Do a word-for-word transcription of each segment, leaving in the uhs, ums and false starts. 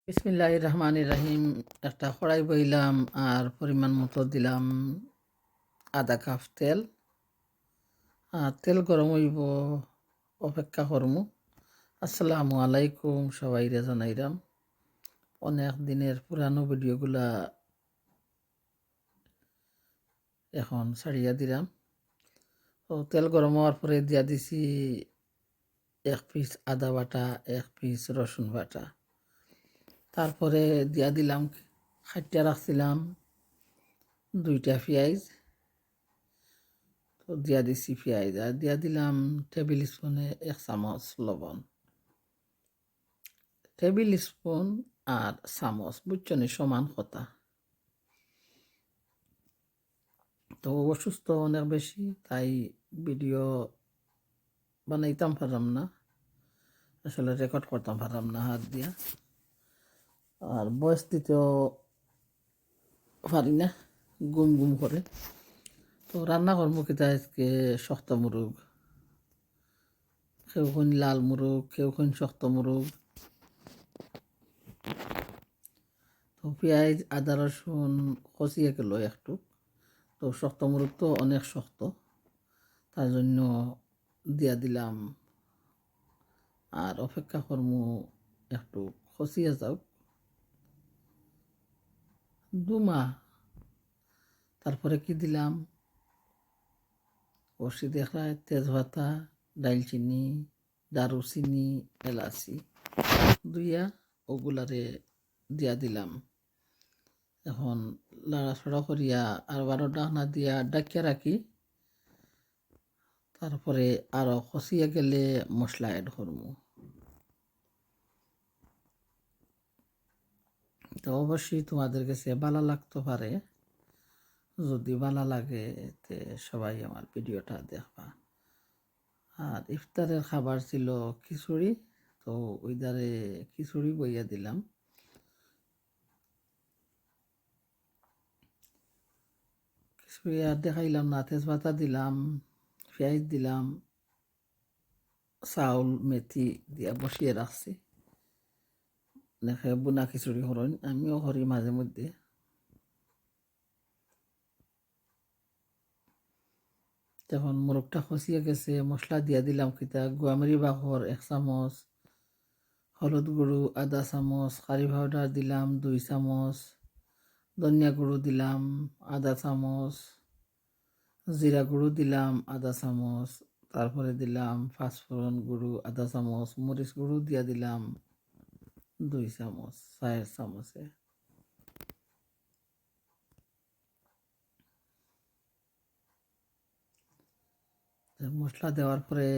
বিসমিল্লাহির রহমানির রহিম। একটা কড়াই বইলাম আর পরিমাণ মতো দিলাম আধা কাপ তেল। আর তেল গরম অইবো, অপেক্ষা করমু। আসসালামু আলাইকুম, সবাইরে জানাইরাম। অনেক দিনের পুরানো ভিডিওগুলা এখন ছাড়িয়া দিলাম। তো তেল গরম অওয়ার পরে দিয়া দিছি এক পিস আদা বাটা, এক পিস রসুন বাটা। তারপরে দিয়া দিলাম, কাটিয়া রাখছিলাম দুইটা পিয়াইজ, তো দিয়া দিছি পিয়াইজ, আর দিয়া দিলাম টেবিল স্পুনে এক চামচ লবণ। টেবিল স্পুন আর চামচ, বুঝছো নি, সমান কথা। তো অসুস্থ অনেক বেশি, তাই ভিডিও বানাইতাম পারলাম না, আসলে রেকর্ড করতাম পারলাম না হাত দিয়া। আর ভয়েস দিতেও পারি না, গুম গুম করে। তো রান্না করমু কিতা আজকে? শক্ত মুরগ, কেউ কইন লাল মুরগ, কেউ কইন শক্ত মুরগ। তো পিয়াইজ, আদা, রসুন কষিয়া গেল একটু। তো শক্ত মুরগ তো অনেক শক্ত, তার জন্য দিয়া দিলাম। আর অপেক্ষা করমু একটু কষিয়া যাউক। দুমা, তারপরে কি দিলাম? অবশ্যই দেখরায় তেজপাতা, দারুচিনি, দারুচিনি, এলাচি দুইয়া ওগুলারে দিয়া দিলাম। এখন লাড়াচাড়া করিয়া আরবারও ঢাকনা দিয়া ঢাকিয়া রাখি। তারপরে আরো কষিয়া গেলে মশলা অ্যাড করমু। তো অবশ্যই তোমাদের কাছে ভালা লাগতো পারে, যদি ভালা লাগে তে সবাই আমার ভিডিওটা দেখবা। আর ইফতারের খাবার ছিল খিচুড়ি, তো ওইদারে খিচুড়ি বইয়া দিলাম। খিচুড়ি আর দেখাইলাম না, তেজপাতা দিলাম, পিয়াইজ দিলাম, চাউল মেথি দিয়া বসিয়ে রাখছি। অনেকে বুনা খিচুড়ি করইন, আমিও করি মাঝে মধ্যে। এখন মুরগটা কষিয়া গেছে, মশলা দিয়া দিলাম কিতা, গুয়ামরি বাখর এক চামচ, হলুদ গুঁড়ো আধা চামচ, কারি পাউডার দিলাম দুই চামচ, ধনিয়া গুঁড়ো দিলাম আধা চামচ, জিরা গুঁড়ো দিলাম আধা চামচ, তারপরে দিলাম পাঁচফোড়ন গুঁড়ো আধা চামচ, মরিচ গুঁড়ো দিয়া দিলাম দুই চামচ, চায়ের চামচে। মশলা দেওয়ার পরে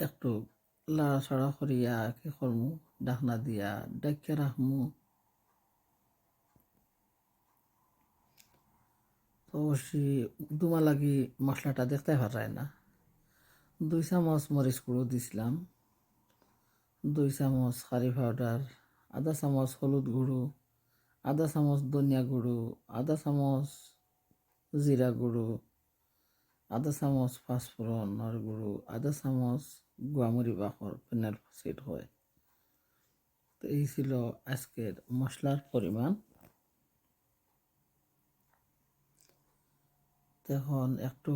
একটু লাড়াচাড়া করিয়া কি করমু, ঢাকনা দিয়া ঢাকিয়া রাখমু। তো অবশ্যই দুমা লাগি মশলাটা দেখতে পারায় না। দুই চামচ মরিচ গুঁড়ো দিছিলাম, দুই চামচ কারি পাউডার, আধা চামচ হলুদ গুঁড়ো, আধা চামচ ধনিয়া গুঁড়ো, আধা চামচ জিরা গুঁড়ো, আধা চামচ পাঁচফোড়নর গুঁড়ো, আধা চামচ গুয়ামরি বাখর, ফেনাইল ফসফেট কয়। তো এই ছিল আজকের মশলার পরিমাণ। তো এখন একটু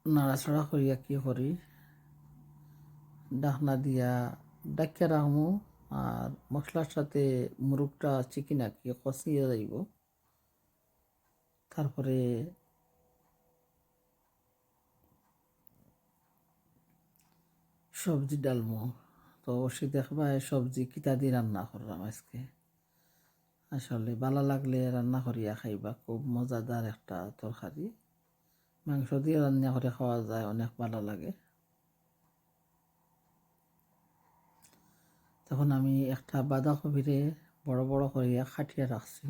নাড়াচাড়া করিয়া কি করি, ঢাকনা দিয়া ঢাকিয়া রাখমু। আর মশলার সাথে মুরগটা চিকেন আর কি কষিয়া যাইব। তারপরে সবজি ডালমু। তো অবশ্যই দেখবায় সবজি কিতা দি রান্না করলাম আজকে। আসলে ভালা লাগলে রান্না করিয়া খাইবা, খুব মজাদার একটা তরকারি। মাংস দিয়া রান্না করে খাওয়া যায়, অনেক ভালা লাগে। তখন আমি একটা বাঁধাকপিরে বড় বড় করিয়া কাটিয়া রাখছি,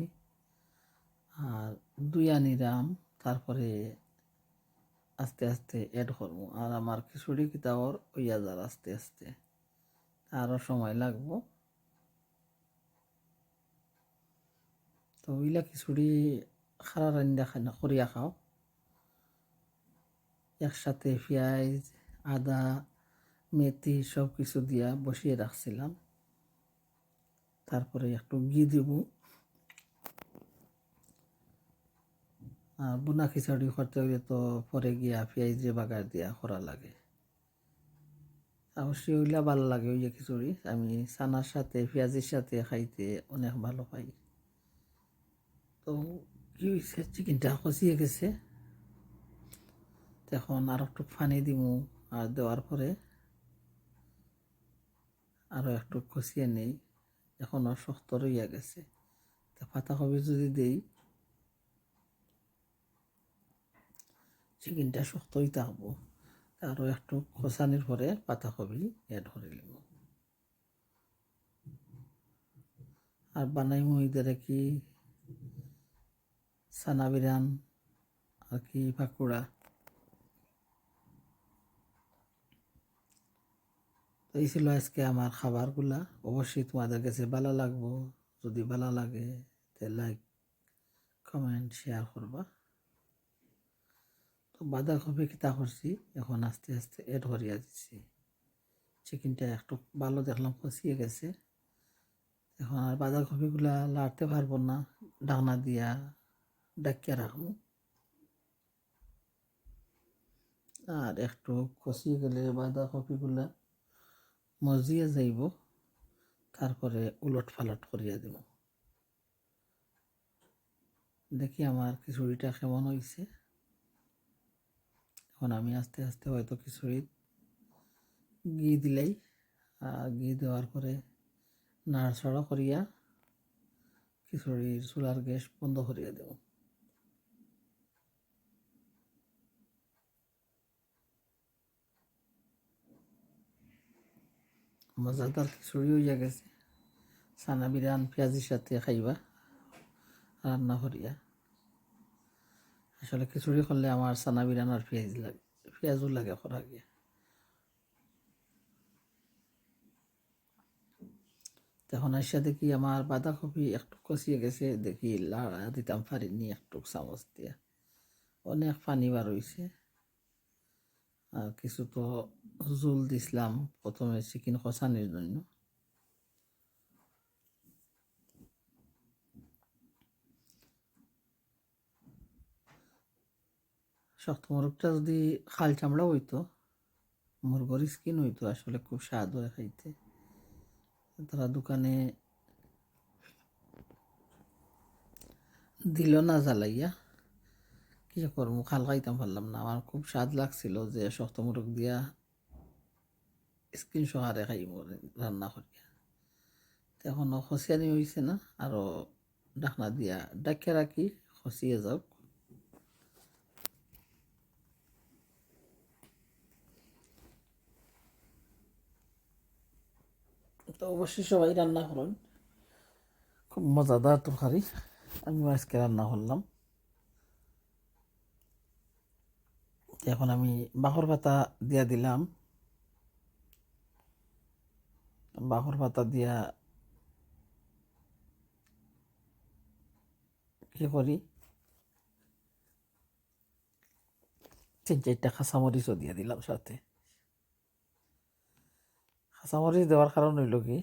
আর ধুইয়া নিলাম, তারপরে আস্তে আস্তে অ্যাড করমু। আর আমার খিচুড়ি কিতা অর অইয়া যার আস্তে আস্তে, আরও সময় লাগবো। তো অইলা খিচুড়ি খারা রান্দা খানা করিয়া খাও, একসাথে পিয়াইজ, আদা, মেথি সব কিছু দিয়া বসিয়ে রাখছিলাম। তারপরে একটু ঘি দিব। আর বুনা খিচুড়ি করতে হইলে তো পরে গিয়া পেঁয়াজ দিয়ে বাগার দিয়া করা লাগে। অবশ্যই ওইলা ভালো লাগে, ওই যে খিচুড়ি। আমি চানার সাথে, পেঁয়াজের সাথে খাইতে অনেক ভালো পাই। তো কি হইছে, চিকেনটা কষিয়ে গেছে। তো এখন আর একটু পানি দিমু, আর দেওয়ার পরে আরও একটু কষিয়ে নেই। এখনও শক্ত রইয়া গেছে। তো পাতাকপি যদি দেই, চিকেনটা শক্তই থাকবো। আরও একটু কষানির পরে পাতাকপি অ্যাড করে দিব। আর বানাইমু ইদারে কি চানা বিরান আর কি পাকোড়া। তো এই ছিল আজকে আমার খাবারগুলা। অবশ্যই তোমাদের কাছে ভালো লাগবো। যদি ভালো লাগে, তে লাইক, কমেন্ট, শেয়ার করবা। তো বাঁধাকপি কিতা করছি, এখন আস্তে আস্তে অ্যাড করিয়া দিছি। চিকেনটা একটু ভালো দেখলাম কষিয়ে গেছে। এখন আর বাঁধাকপিগুলা লাড়তে পারবো না, ঢাকনা দিয়া ঢাকিয়া রাখবো। আর একটু কষিয়ে গেলে বাঁধাকপিগুলা মজিয়া যাইব, তারপরে উলট পালট করিয়া দিব। দেখি আমার খিচুড়িটা কেমন হইছে। এখন আমি আস্তে আস্তে হয়তো খিচুড়িত ঘি দিলাই, আর ঘি দেওয়ার পরে নাড়াচাড়া করিয়া খিচুড়ির চুলার গ্যাস বন্ধ করিয়া দেব। মজাদার খিচুড়ি হইয়া গেছে। চানা বিরান পেঁয়াজের সাথে খাইবা রান্না করিয়া। আসলে খিচুড়ি করলে আমার চানা বিরান আর পেঁয়াজ লাগে, পেঁয়াজও লাগে করা গিয়া। তখন আইসা দেখি আমার বাঁধাকপি একটু কষিয়ে গেছে, দেখি লাড়া দিতাম পারিনি একটু চামচ দিয়া, অনেক পানি বার হইছে। আর কিছু তো জুল দিছিলাম প্রথমে চিকেন কষানির জন্য। শক্ত মুরগটা যদি খাল চামড়া হইতো, মুরগর স্কিন হইতো, আসলে খুব স্বাদ হয় খাইতে। তারা দোকানে দিল না জ্বালাইয়া, কি যে করবো, খাল খাইতাম পারলাম না। আমার খুব স্বাদ লাগছিল যে শক্ত মুরগ দিয়া স্কিন সহারে খাইমু রান্না করিয়া। তো এখনো খসিয়ানি হইছে না, আরো ঢাকনা দিয়া ঢাকিয়া রাখি, খসিয়ে যাউক। তো অবশ্যই সবাই রান্না করুন, খুব মজাদার তরকারি। আমিও আজকে রান্না করলাম। এখন আমি বাখর পাতা দিয়া দিলাম। বাখর পাতা দিয়া কি করি, তিন চাইরটা কাঁচামরিচও দিয়া দিলাম সাথে। কাঁচামরিচ দেওয়ার কারণ হইল কি,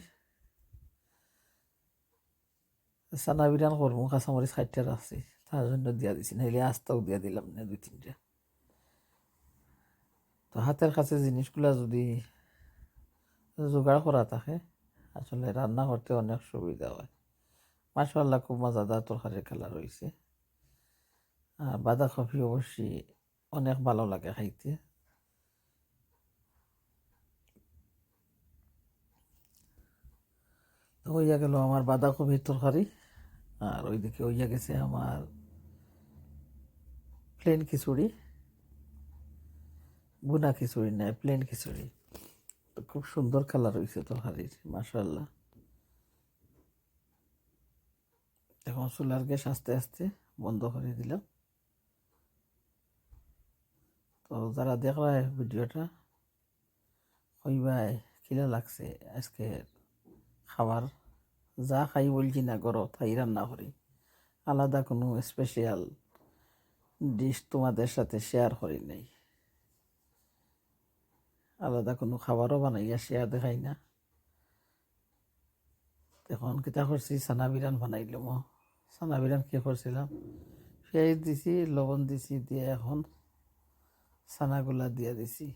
চানা বিরান করমু, কাঁচামরিচ কাটিয়া রাখছি, তার জন্য দিয়া দিছি, নাইলে আস্তাও দিয়া দিলাম না দুই তিনটা। তো হাতের কাছে জিনিসগুলা যদি জোগাড় করা থাকে, আসলে রান্না করতে অনেক সুবিধা হয়। মাশাআল্লাহ, খুব মজাদার তরকারির কালার হইছে। আর বাঁধাকপি অবশ্যই অনেক ভালো লাগে খাইতে। তো হইয়া গেল আমার বাঁধাকপির তরকারি, আর ওইদিকে হইয়া গেছে আমার প্লেন খিচুড়ি, ভুনা খিচুড়ি নয়, প্লেন খিচুড়ি। তো খুব সুন্দর কালার হইছে তরকারির, মাশাআল্লাহ। এখন চুলার গ্যাস আস্তে আস্তে বন্ধ করে দিলাম। তো যারা দেখরায় ভিডিওটা, কইবায় কিলা লাগছে আজকে খাবার। যা খাই বলছি না করো, তাই রান্না করি, আলাদা কোনো স্পেশাল ডিশ তোমাদের সাথে শেয়ার করি নাই। আলাদা কুনু খাবারও বানাইয়া শেয়ার দেখাই না। অখন কিতা করছি, চানা বিরান বানাইলাম। চানা বিরান কি করছিলাম, পিয়াইজ দিছি, লবণ দিছি, দিয়া অখন চানাগুলা দিয়া দিছি।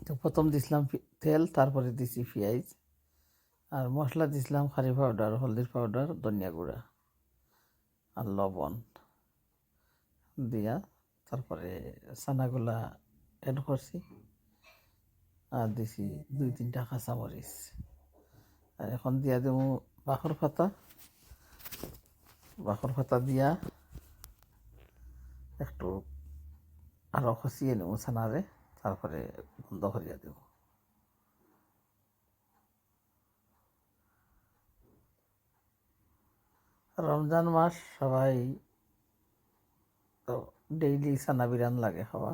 তো প্রথম দিছিলাম পি-, তেল, তারপরে দিছি পিয়াইজ, আর মশলা দিছিলাম কারি পাউডার, হলদির পাউডার, ধনিয়া গুঁড়া আর লবণ দিয়া তারপরে চানাগুলা অ্যাড করছি, আর দিছি দুই তিনটা কাঁচামরিচ। আর অখন দিয়া দিমু বাখর পাতা। বাখর পাতা দিয়া একটু আরো কষিয়ে নিমু চানারে, তারপরে বন্ধ করিয়া দিমু। রমজান মাস সবাই তো ডেইলি চানা বিরান লাগে খাওয়া,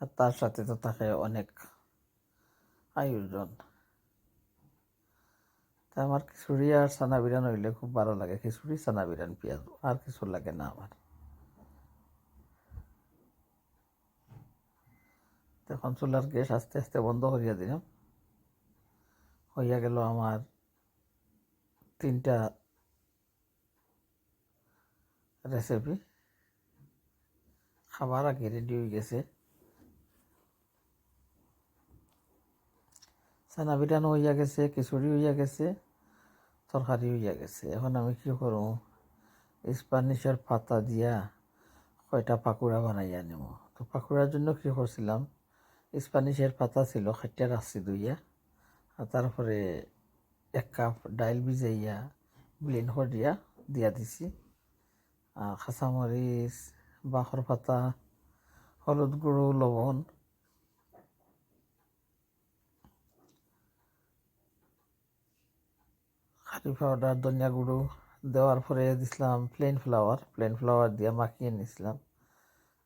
আর তার সাথে তো থাকে অনেক আয়োজন। তা আমার খিচুড়ি আর চানা বিরান অইলে খুব ভালা লাগে, খিচুড়ি, চানা বিরান, পিয়াইজ, আর কিছু লাগে না আমার। তো অখন চুলার গ্যাস আস্তে আস্তে বন্ধ করিয়া দিলাম। অইয়া গেল আমার তিনটা রেসিপি, খাবার আগে রেডি অই গেছে। চানা বিরান অইয়া গেছে, খিচুড়ি অইয়া গেছে, তরকারি অইয়া গেছে। অখন আমি কি করমু, স্প্যানিশর পাতা দিয়া কয়টা পাকুড়া বানাইয়া নিমু। তো পাকুড়ার জন্য কি করছিলাম, স্প্যানিশর পাতা ছিল, কাটিয়া রাখছি ধুইয়া, আর তারপরে এক কাপ ডাইল ভিজাইয়া ব্লেন্ড করিয়া দিয়া দিছি। আর কাঁচামরিচ, বাখর পাতা, হলুদ গুঁড়ো, লবণ, কারি পাউডার, ধনিয়া গুঁড়ো দেওয়ার পরে দিছিলাম প্লেন ফ্লাওয়ার। প্লেন ফ্লাওয়ার দিয়া মাখিয়ে নিছিলাম।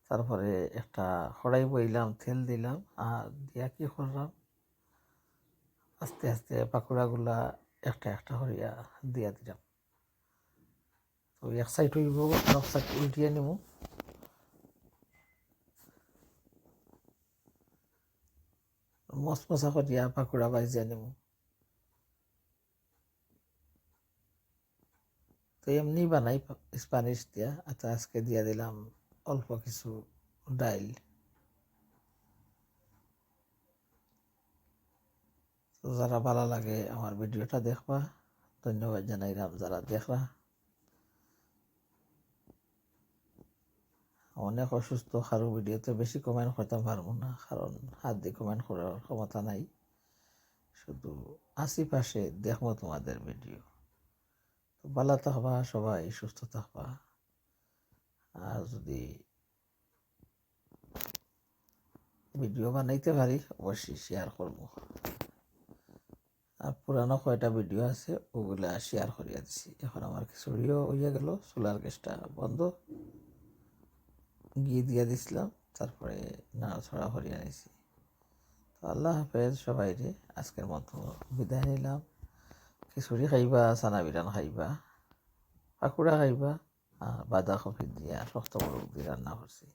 তারপরে একটা কড়াই বইলাম, তেল দিলাম, আর দিয়া কি করলাম, আস্তে আস্তে পাকুড়াগুলা একটা একটা করিয়া দিয়া দিলাম। তো এক সাইড অইব, আরক সাইড উল্টিয়ে নিমু। মসমসা করিয়া পাকুড়া ভাজিয়া নিমু। তো এমনি বানাই পা-, স্প্যানিশ দিয়া। আচ্ছা, আজকে দিয়া দিলাম অল্প কিছু ডাইল। তো যারা ভালা লাগে আমার ভিডিওটা দেখবা, ধন্যবাদ জানাইলাম যারা দেখরা। অনেক অসুস্থ, কারো ভিডিওতে বেশি কমেন্ট করতাম পারমু না, কারণ হাত দি কমেন্ট করার ক্ষমতা নাই। শুধু আশি পাশে দেখমু তোমাদের ভিডিও। তো ভালা থাকবা সবাই, সুস্থ থাকবা। আর যদি ভিডিও বানাইতে পারি, অবশ্যই শেয়ার করমু। আর পুরানো কয়টা ভিডিও আছে, ওগুলা শেয়ার করিয়া দিছি। এখন আমার খিচুড়িও অইয়া গেল, চুলার গ্যাসটা বন্ধ। ঘি দিয়া দিছিলাম, তারপরে নাড়াচাড়া করিয়া নিছি। তো আল্লাহ হাফেজ সবাইরে, আজকের মতো বিদায় নিলাম। খিচুড়ি খাইবা, চানা বিরান খাইবা, পাকুড়া খাইবা, আর বাঁধাকপি দিয়া শক্ত মোরগ দি রান্না করছি।